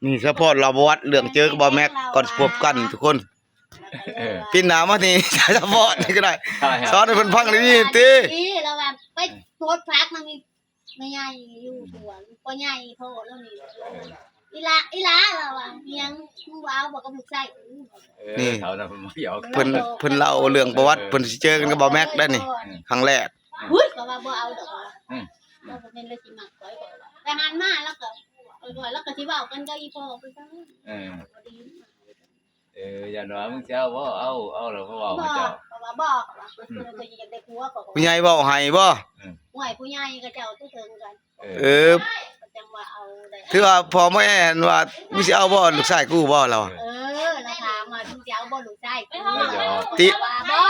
ນີ້ສະເພາະລາວປະຫວັດເລື່ອງເຈີກັບບ່າວແມັກກ່ອນຊິພົບກັນທຸກຄົນ. ເອີ ປີໜ້າມານີ້ສະເພາະນີ້ກໍໄດ້ ສອນໃຫ້ເພິ່ນຟັງດີໆຕິ. ລາວວ່າໄປໂພດພັກນຳ ແມ່ໃຫຍ່ຢູ່ຫົວ ພໍ່ໃຫຍ່ພໍ່ລາວນີ້ ອີຫຼ້າ ອີຫຼ້າ ລາວວ່າ ອີຫຍັງ ມຶງບໍ່ເອົາບໍ່ກັບລູກຊາຍກູ? ເອີ ນີ້ ເຂົານະ ເພິ່ນມາຫຍອກ ເພິ່ນ ເພິ່ນເລົ່າເລື່ອງປະຫວັດ ເອີ ເພິ່ນຊິເຈີກັນກັບບ່າວແມັກໄດ້ນີ້ ອືມ ຄັ້ງແລກ. ອຸ້ຍ ເຂົາວ່າບໍ່ເອົາດອກ ອືມ ບໍ່ແມ່ນລາວຊິມັກຂ້ອຍ ໄປຫັ້ນມາລາວກໍ ຂ້ອຍ ລາວກໍຊິເວົ້າກັນກັບອີ່ພໍ່ເພິ່ນຊັ້ນ ເອີ ບໍ່ດີ. ເອີ ຢ້ານວ່າມຶງຊິເອົາບໍ່ ເອົາ ເອົາແລ້ວເຂົາເວົ້າໃຫ້ເຈົ້າ ເຂົາວ່າບໍ່ ເຂົາວ່າເພິ່ນ ເພິ່ນກໍຢາກໄດ້ຜົວ ເຂົາກໍ ຜູ້ໃຫຍ່ເວົ້າໃຫ້ບໍ່? ເອີ ຫ້ວຍ ຜູ້ໃຫຍ່ເຂົາເຈົ້າຕົວເຖິງກັນ ເອີ ເອີ ກໍຈັ່ງວ່າເອົາໄດ້ ຖືວ່າພໍ່ມາແອນວ່າ ມຶງຊິເອົາບໍ່ລູກຊາຍກູບໍ່ ລາວ ເອີ ລາວຖາມວ່າ ມຶງຊິເອົາບໍ່ລູກຊາຍກູ? ຕິ ວ່າບໍ່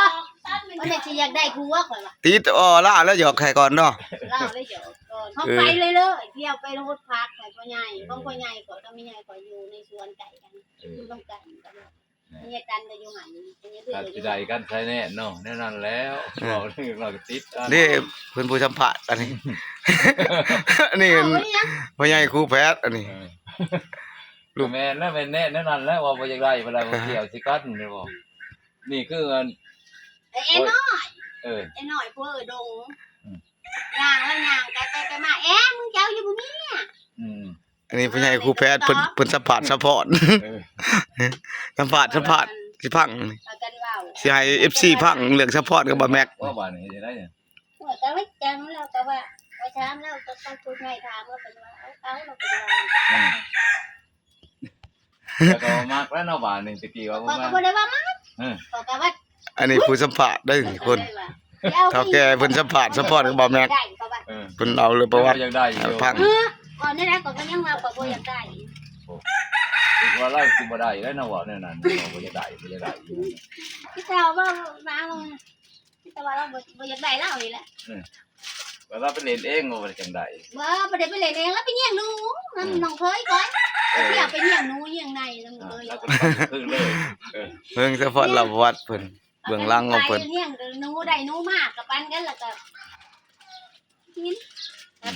ມັນແມ່ນຊິຢາກໄດ້ຜົວ ຂ້ອຍວ່າ ຕິດອໍລາວແລ້ວຫຍອກໃຫ້ກ່ອນເນາະ ລາວແລ້ວຫຍອກກ່ອນ ເຮົາ ເອີ ໄປເລີຍໆ ທ່ຽວໄປໂຮດພັກໃຫ້ພໍ່ໃຫຍ່ ຂອງພໍ່ໃຫຍ່ຂ້ອຍກັບແມ່ໃຫຍ່ຂ້ອຍຢູ່ໃນສວນໃກ້ກັນ ເອີ ຢູ່ນຳກັນກັບ ເອີ ເມຍຈັນກໍຢູ່ຫັ້ນ ເມຍເດືອນກໍຢູ່ຫັ້ນ ຊິໄດ້ກັນໃສ່ແນ່ເນາະ ແນວນັ້ນແລ້ວ ເອີ ເວົ້າເລື່ອງລາວກໍຕິດກັນ ນີ້ເພິ່ນຜູ້ສຳພາດອັນນີ້ ອັນນີ້ ເອົ້າ ເປັນຫຍັງ ພໍ່ໃຫຍ່ຄູແພດອັນນີ້ ເອີ ລູກ ແມ່ນແລ້ວ ແມ່ນແນ່ ແນວນັ້ນແຫຼະ ວ່າບໍ່ຢາກໄດ້ ເວລາບໍ່ ອ່າ ກ່ຽວຊິກັນນີ້ບໍ່ ນີ້ຄືອັນ ເອີ ເອີນ້ອຍ ເອີ ເອີນ້ອຍ ພວກເອີດົງ ອືມ ຍ່າງແລ້ວຍ່າງໄກໄປໄກມາ ເອີ ມຶງເຈົ້າຢູ່ບໍ່ມີ ອືມ ອັນນີ້ຜູ້ໃຫຍ່ຄູແພດເພິ່ນ ເພິ່ນສຳພາດສະພອນ ເອີ ສຳພາດ ສຳພາດ ຊິຟັງ ພາກັນເວົ້າ ຊິໃຫ້ເອັຟຊີຟັງເລື່ອງສະພອນກັບບ່າວແມັກ ວ່າບາດນີ້ເຮັດຈັ່ງໃດນີ້ ໂອ້ຍ ກໍວ່າຈັ່ງແລ້ວ ກໍວ່າ ໄປຖາມແລ້ວ ກໍຕ້ອງຜູ້ໃຫຍ່ຖາມວ່າເພິ່ນວ່າເອົາ ເອົາ ລາວກໍວ່າ ອືມ ແລ້ວກໍມັກແລ້ວເນາະ ບາດນີ້ ແຕ່ກີ້ວ່າບໍ່ ຂ້ອຍກໍບໍ່ໄດ້ວ່າມັກ ເອີ ຂ້ອຍກໍວ່າ ອັນນີ້ຜູ້ສຳພາດເດ້ທຸກຄົນ ເຖົ້າແກ່ເພິ່ນສຳພາດສະພອນກັບບ່າວແມັກ ເອີ ເພິ່ນເລົ່າເລື່ອງປະຫວັດໃຫ້ຟັງ ເອີ ເວົ້າແນວໃດຂ້ອຍກໍຍັງວ່າຂ້ອຍບໍ່ຢາກໄດ້ ໂອ້ ຄິດວ່າລາວຊິບໍ່ໄດ້ແລ້ວເນາະ ເວົ້າແນວນັ້ນ ບໍ່ຢາກໄດ້ ບໍ່ຢາກໄດ້ ຄືເຈົ້າເວົ້າມາ ມີແຕ່ວ່າລາວບໍ່ ບໍ່ຢາກໄດ້ລາວນີ້ແຫຼະ ເອີ ວ່າລາວໄປຫຼິ້ນເອງບໍ່ ວ່າຈັ່ງໃດ ບໍ່ ບໍ່ໄດ້ໄປຫຼິ້ນເອງ ລາວໄປຢ້ຽງໜູນຳ ເອີ ນ້ອງເຂີຍຂ້ອຍ ເອີ ໄປທ່ຽວໄປຢ້ຽງໜູຢ້ຽງໄນນຳ ອ່າ ເຂີຍ ລາວກໍໄປຄືນເລີຍ ເອີ ເບິ່ງສະພອນລາວປະຫວັດເພິ່ນ ເບື້ອງຫຼັງຂອງເພິ່ນ ໄປຢ້ຽງໜູໄດ້ໜູມາກໍປັນກັນ ແລ້ວກໍກິນ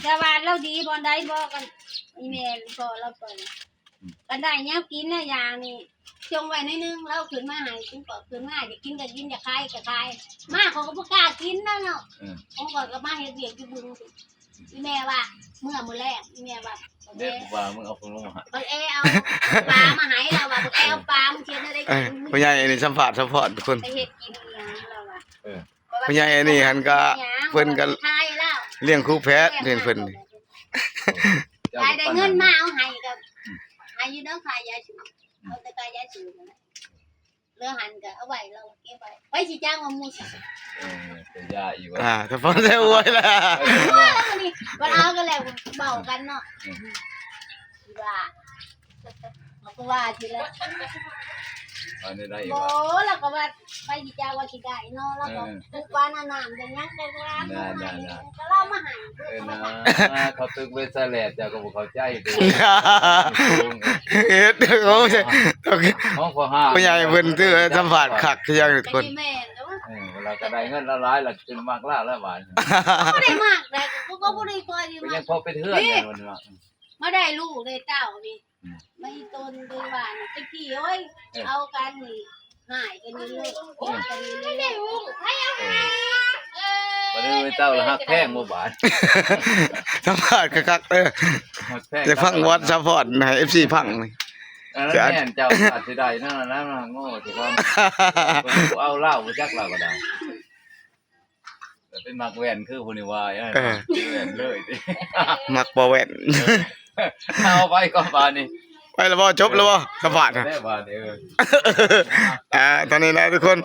ແຕ່ວ່າລາວດີບ່ອນໃດບໍ່ ກັນອີ່ແມ່ພໍ່ລາວກໍ ອືມ ຄັນໄດ້ແນວກິນແນວຢາກນີ້ ຈົ່ງໄວ້ໜ້ອຍໜຶ່ງ ລາວຂຶ້ນມາໃຫ້ກິນ ກໍຂຶ້ນມາ ຢາກກິນກໍກິນ ຢາກຂາຍກໍຂາຍ ມາເຂົາກໍບໍ່ກ້າກິນແລ້ວເນາະ ເອີ ຂອງຂ້ອຍກໍມາເຮັດວຽກຢູ່ບຶງ ອີ່ແມ່ວ່າ ເມື່ອມື້ແລກ ອີ່ແມ່ວ່າ ເດ້ ເອີ ກູວ່າມຶງເອົາຂອງລົງມາໃຫ້ ບັກແອເອົາປາມາໃຫ້ ລາວວ່າ ບັກແອເອົາປາ ມຶງຊິເຮັດແນວໃດກິນ ເອີ ຜູ້ໃຫຍ່ອັນນີ້ສຳພາດສະພອນທຸກຄົນ ໄປເຮັດກິນອີ່ຫຍັງ ລາວວ່າ ເອີ ຜູ້ໃຫຍ່ອັນນີ້ຫັ້ນກະ ເພິ່ນກະລ້ຽງຄູແພດ ເພິ່ນ ເພິ່ນ ລາຍໄດ້ເງິນມາເອົາໃຫ້ກໍ ໃຫ້ຢູ່ເດີ ຄ່າຢາສູບ ເອົາແຕ່ຄ່າຢາສູບນັ້ນແຫຼະ ເຫຼືອຫັ້ນກໍເອົາໄວ້ ລາວເກັບໄວ້ ໃຜຊິຈ້າງວ່າໝູ່ຊິ ເອີ ເປັນຢາອີກວ່າ ອ່າ ສະພອນແຊອວຍລະ ເອີ ລາວນີ້ ບັດເອົາກັນແລ້ວເວົ້າກັນເນາະ ອືມ ວ່າ ເຮົາກໍວ່າຊິແຫຼະ ອັນນີ້ໄດ້ອີກ ໂອ້ ລາວກໍວ່າ ໄປຊິເຈົ້າວ່າຊິໄດ້ເນາະ ລາວກໍ ເອີ ປຸກວ່ານ້ຳ ເປັນຫຍັງ ແຕ່ວ່າ ນັ້ນໆໆ ກໍລາວມາໃຫ້ ເອີ ນະ ເຂົາຕຶກເວັດສະແລດ ເຈົ້າກໍບໍ່ເຂົ້າໃຈເດ້ ເຮັດ ໂອ້ຍ ຂອງພໍ່ຫ້າງ ຜູ້ໃຫຍ່ເພິ່ນຖືສຳພາດຄັກຄືຫຍັງທຸກຄົນ ແມ່ນເດ້ ເອີ ເວລາກໍໄດ້ເງິນລາວຫຼາຍ ລາວຈະມັກລາວແລ້ວບາດ ບໍ່ໄດ້ມັກແຫຼະ ກໍບໍ່ໄດ້ຄ່ອຍຊິມັກ ຍັງພໍເປັນເຮືອນແມ່ນບໍ່ ມາໄດ້ລູກໄດ້ເຕົ້ານີ້ ອືມ ມາອີ່ຕົນໄດ້ວ່ານີ້ ແຕ່ກີ້ ໂອ້ຍ ເອີ ເອົາກັນນີ້ ຮ້າຍກັນຢູ່ເລີຍ ໂອ້ຍ ກັນຢູ່ເລີຍ ເອີ ບັດນີ້ເຈົ້າລະຮັກແພງບໍ່ບາດ ສຳພາດຄັກໆເດີ ຮັກແພງ ຢາກຟັງປະຫວັດສະພອນ ໃຫ້ເອັຟຊີຟັງນີ້ ອັນນັ້ນແມ່ນ ເຈົ້າອາດຊິໄດ້ນັ້ນນະ ໂງ່ ທີ່ວ່າ ເອົາລາວບໍ່ຈັກລາວກໍໄດ້ ແຕ່ໄປມັກແວ່ນຄືຜູ້ນີ້ວ່າ ເອີ ແວ່ນເລີຍຕິ ມັກບໍ່ແວ່ນ ເອົາໄປກ່ອນບາດນີ້ ໄປແລ້ວບໍ່ ຈົບແລ້ວບໍ່ ສຳພາດນະ ແລ້ວບາດນີ້ ເອີ ອ່າ ຕອນນີ້ນະທຸກຄົນ